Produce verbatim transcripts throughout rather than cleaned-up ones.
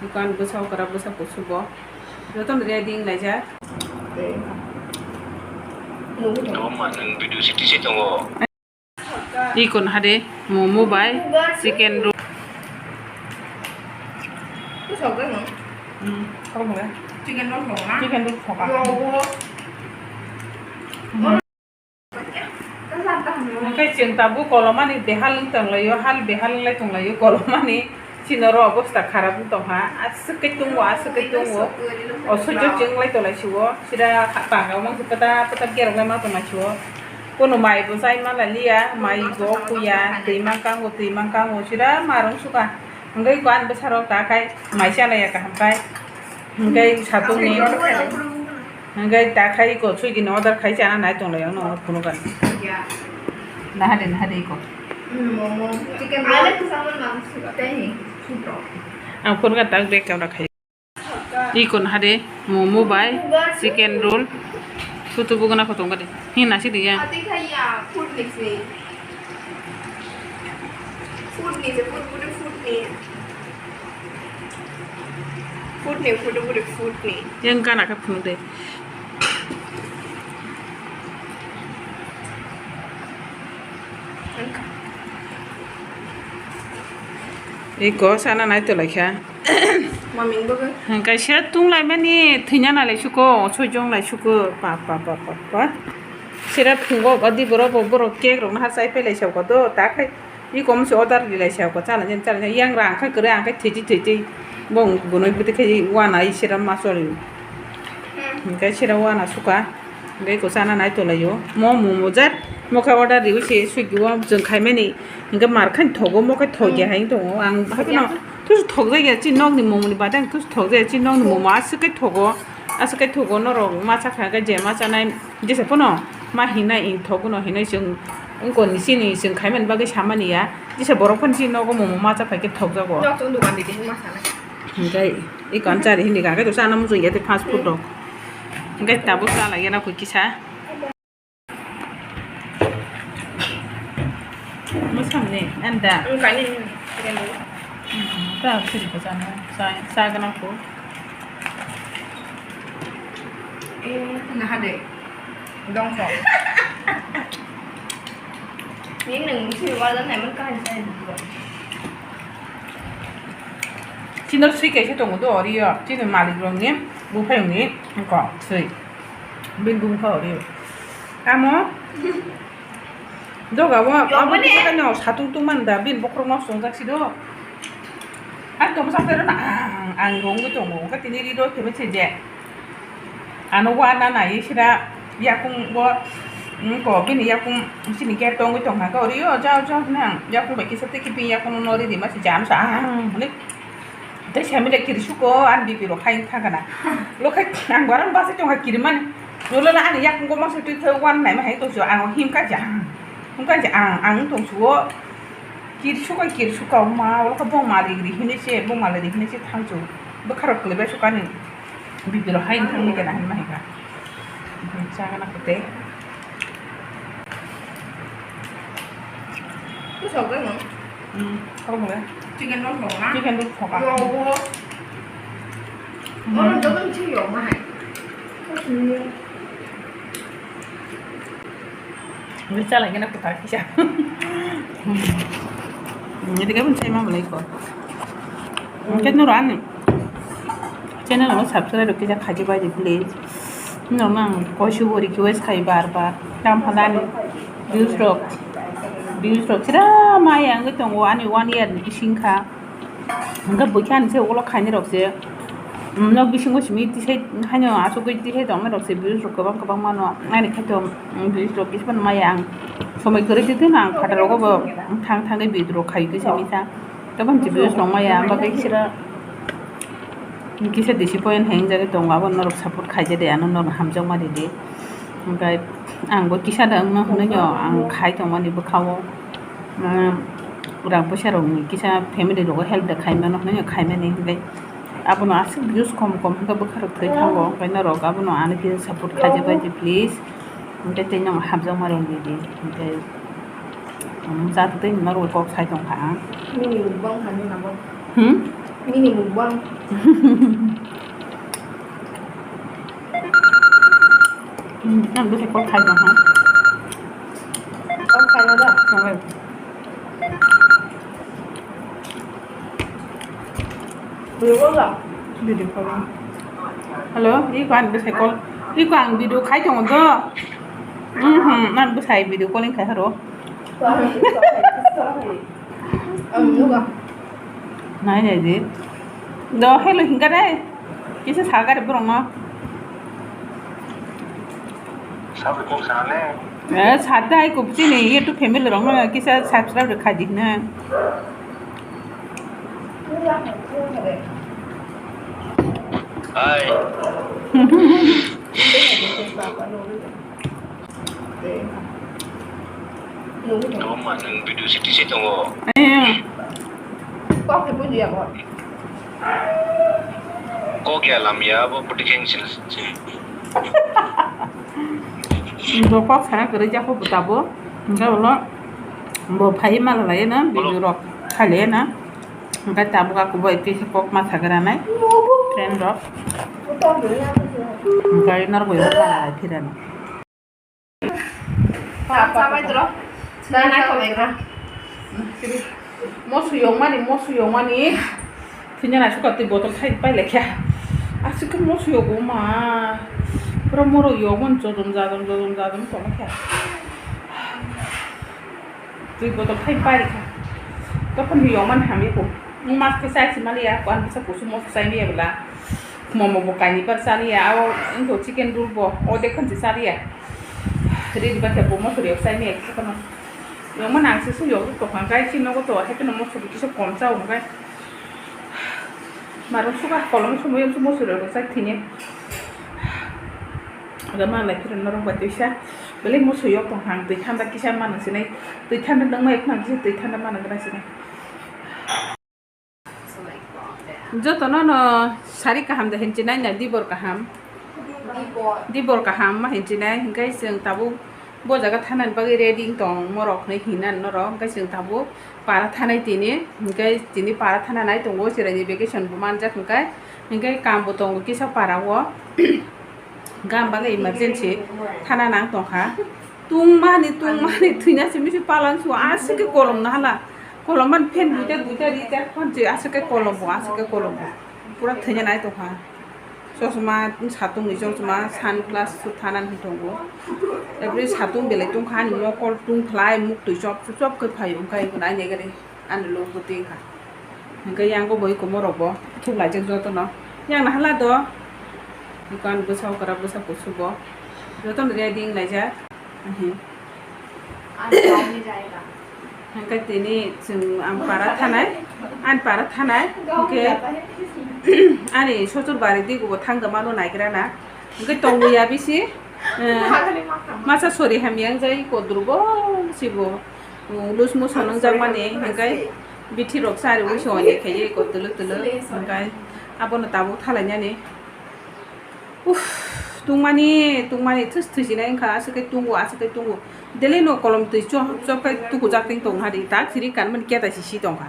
Dukan bwsa okra bwsa kusugo. Jotono ready wnglaijak. Tei. Tongma nwng video siti se tongo. Ikon hade momo bai chicken roll. Chicken roll thokma. Chicken roll thokma. Hwnkhe chwng tabuk kolomani behal wng tonglaio, hal behal wnglai tonglaio kolomani. Chini oro obosta kharap wng tongkha, aswk khe tongo, aswk khe tongo. Osoijo chwng lai tonglaisio, sida panga mangsa pata pata gerok lai ma tonglaisio. Kono mai bo chai manlaiya, mai bo kuya, twi mangkango, twi mangkango, sida marung suka. Hwnkhe ko ani bwsarok ta khai mai chanaiya kaham khai. Hwnkhe satungni, hwnkhe ta khai ko Swiggy ni order khai chana nai tonglai ang no phunukani. Nahade nahade ko. Ang phunukani tak bag camera khai. Iko nahade momo bai chicken roll. Tutu buguna ko tongkha de. Hi nasi diya. Food ni, food, food, food ni. Food ni, food, food, food ni. Yang kana ka phunuk de. Iko sana nai tolai kha. Maming bogo. Kaisa tunglaimani thwina nalai suko, soijong lai suko, pa, pa, pa, pa, pa. Sira phungo gadi borok bo borok cake rok naha chai phailai sa kodo, ta khai i kom se order rilai sa ko, chala jen chala jen, yang rang khai kwrwi ang khai thwitwi thwitwi bong gunoi bwtwi khai wana i sira ma choli. Hwnkhe sira wana suka, hwnkhe ko chana nai tolaio, mo momo jat mo khe order riwi se Swiggy o chwng khaimani, hwnkhe mar khai thogo, mo khe thokya hai tongo, ang haphano tusu thokjakya, chini nokni momoni bade ang tusu thokjakya, chini nokni momo aswk khe thogo. Aswk khe thugo norok ma chakha khe je ma chanai jesa phano ma hinai thok no hinai chwng wngkoni chini chwng khaimani bagwi samani ya jesa borok phano chini nogo momo ma chapai khe thokjago. Nok chwng dukan di di ma sana. Hwnkhe i kan chari hindi ka khe to sana muchung ya tei fast food rok. Hwnkhe tabuk chala ya na koi kisa. Mwsang ni anda. Ang kani ni. Ta siri ko sana. Sa sa gana ko. Eh, na hade. Dong ko. Ni nang si wala na man ka ni. Chini sui kaisa tongo do ori yo. Chini malik rok ni buphai ni ko sui. Bini bumkha ori. Amo doga o abo kisa kano satung tungmani da bini bokhorok no chongjak si do. Ang tong sak tero na ang ang rongwi tongo wngkha tini ri do khe se je. Ano wana nai sira yakung bo ko bini yakung sini ke tongwi tongkha ka ori o jao jao hwnwi ang yakung bai kisa tei khe bini yakung no ri rima se jam sa ang hwnwi. Tei semi le kiri suko ani B P rok hai thangkana. Lokhai ang barang basa tongkha kiri mani. Nolo la ani yakung gomang se twi thai wan nai ma hai tongsu ang him ka ja. Him ka ja ang ang tongsuo. Kiri suko kiri suka ma olo ka bong mali ri hini se bong mali ri hini se thangsu. Bwkharok kle bai sukani. B P rok hai thangni kena hai ma hai ka. Chagana kete. Kusok bai mo? Hmm, kok mo? Chicken roll thok na? Chicken roll thok. Yo wo. Hmm. Oro dogon chi yo ma hai. Ini chala gana kuta kisa. Hmm. Ini kan saya mau beli kok. Mungkin nurani. Channel no subscribe rok kisa khaji bai di please. No mang koisu bo request khai bar bar. Tam halani views rok. Views rok sira maya wngwi tongo ani one year ni bising kha. Hwnkhe bwkhe ani se ulo khaini rok se. Nok bisingo simi tisai haino asugwi tisai tongna rok se views rok kwbang kwbang mano. Ani khaito views rok kisa maya ang somoi kwrwi twi twino ang phataro go bo thang thangwi video rok khai kisa misa. Tei bini views rok maya, bagwi kisa, kisa disappoint hai wngjagwi tongo, abo norok support khaijadi, ano norok hamjakma ridi. Hwnkhe ang bo kisa da wngno hwnwi no ang khai tongmani bwkhao, um, rang puisa rokni kisa family rogo help da khaimano hwnwi no khaimani, hwnkhe abono aswk views kom kom hwnkhe bwkha rok thwi thango, hwnkhe norok abono ano kisa support khaijakbaidi please, hwnkhe tei no hamjakma ridi, hwnkhe. Chwng tei norok kok sai tongkha ang. Nini bong thani nabo. Hmm? Ini mukbang. Hmm, ang bwsai call khai tong ha. Call khai na da? Khai. Video call da? Video call. Hello, iko ang bwsai call. Iko ang video khai tongo do. Mhm, ang bwsai video calling khai haro. Sorry, sorry, sorry. Ang nuga. Nai nai di. Do hello hinga dai. Kisa saga re borong no. Sabu kok sale. Eh, sadai ko chini YouTube family rong no kisa subscribe re khaji na. Hai. Toma nang video siti si tongo. Eh. Kok ibu dia kok. Kok ya lam ya bo putih keng sil si. Bo kok sana kerja ko butabo. Enggak lo. Bo phai mal lai na video rok khale na. Enggak tabuk aku bo itu kok masa geranai. Friend rok. Enggak inar bo yo lai phiran. Moso yongmani, moso yongmani. Thwina naisukha twi botol thai pai laikha. Aswk khe moso yogo ma. Pura moro yogmani jodom jadom, jodom jadom tongma khe. Twi botol thai pai kha. Tokon ni yongmani hamya ko. Mas khe chai si maliya, ko an bisa kusu moso chai miya bela. Momo bo kainwi par chaliya, abo wngkha chicken roll bo, o dekhan se chaliya. Ready ba khe bo mosori rok chai maya khe kono. Yongma nang se suyok tokha kai si nogo to, hai kheno mosori kisa kom chao hwnkhe. Marok suka kolom somoi mosori rok chai thini. Aga ma lai phira norok bai tuisa. Belai mosori yok tong hang twi thanda kisa manang sinai. Twi thanda nang mai khna kisa twi thanda manang gra sinai. Jotono no sari kaham da hinchinai na dibor kaham. Dibor kaham ma hinchinai, hinkhe chwng tabuk bo jaga thanani bagwi ready wng tong, morok hinwi hinan norok, hinkhe chwng tabuk para thanai tini, hinkhe tini para thana nai tongo, chwraini vacation bo manjak hinkhe, hinkhe kambo tongo kisa para o. Gam bagwi emergency thana nang tongkha. Tungmani, tungmani, thwina simi si palan su, aswk khe kolom na hala. Kolom man fan duita, duita rijak, phone se aswk khe kolom bo, aswk khe kolom bo. Pura thwina nai tongkha. Chosma, satung ni chosma, sunglass su thana ni tongo. Every satung belai tongkha, ani mokol tungkhlai, muktwi chop, chop khe phaio, wngkha eko nai nai gari. Ani logo twi wngkha. Hingke yango bo eko morok bo thuk laijak jotono. Yang naha la do. Dukan bwsa okra bwsa kusu bo. Jotono ready wng laijak. Ahi. Hingke tini chwng ang para thanai. Ani para thanai. Hingke ani sochur bari di bo thang da mano naigra na. Hingke tongwi ya bisi. Eh, masa sori hamya wng jai kodru bo si bo. Lus musa nwngjak mani, hingkai bithi rok sari ui songni khaiye ko tuluk tuluk, hingkai abono tabuk thalainani. Uff, tungmani, tungmani, thus thusinai wngkha, aswk khe tungo, aswk khe tungo. Daily no kolom twi chop, chop khai tukujak tong ha di, tak siri kanmani keta si si tongkha.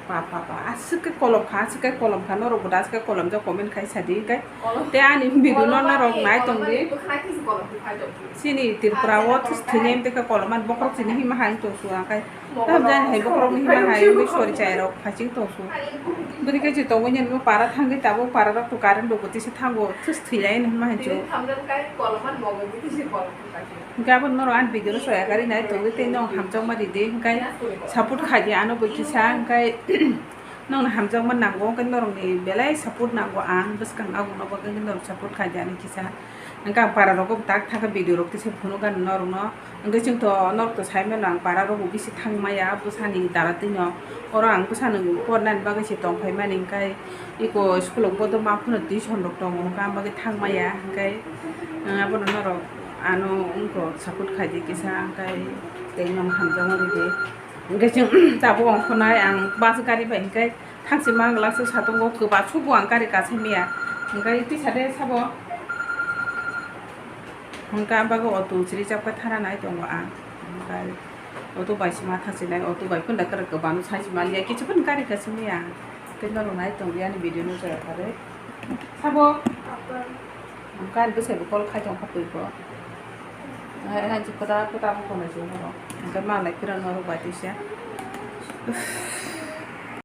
Ba, ba, ba, aswk khe kolom kha, aswk khe kolom kha, norok bo da aswk khe kolom jak comment khai sadi, hingkai te ani video no norok nai tong di. Chini Tripura o thwini em teka kolom man bokhorok chini hima hai tong su akai. Tam jani hai bokhorok ni hima hai wi sori chai rok phaching tong su. Bwrwi khe je tongwi nini bo para thangwi tabuk para rok to current bo bwtwi se thango thus thwi lai hima hai chu. Gabon norok ani video no soya gari nai tongwi tei nong hamjakma ridi hingkai support khaidi ano bwkisa hingkai. Nokno hamjakma nango, hwnkhe norokni belai support nango ang bwskang, aboni bagwi norok support khaidi ani kisa. Hwnkhe ang para rogo tak thaka video rok tisa phunukgani norokno. Hwnkhe chwngto norokto saimano ang para rogo bisi thangmaya bwsani dara twino. Oro ang bwsano pornani bagwi se tongphaimani hwnkhe eko school o bodo ma phano tuition rok tongo hwnkhe ang bagwi thangmaya hwnkhe, ah, abono norok ano wngkok support khaidi kisa hwnkhe tei nokno hamjakma ridi. Hingke chwng tabuk ongkhornai ang bus gari bai hingke thangsi mang glass o satung o kwbasuk bo ang gari kasai maya. Hingke tisa de sabo hingke ang bagwi auto chiri chapkhe thana nai tongo ang. Hingke auto bai se ma thangsi nai auto bai phunda kwrwk kwbangno saisi maliya kichu phano gari kasai maya ang. Tei norok nai tong di ani video no jora kha de. Sabo. Ang kan bwsai bo call khai tong kha twi ko. Hai hai kwta kwta bo tongnai se horo. Ang kai ma lai kwrang norok bai tisa.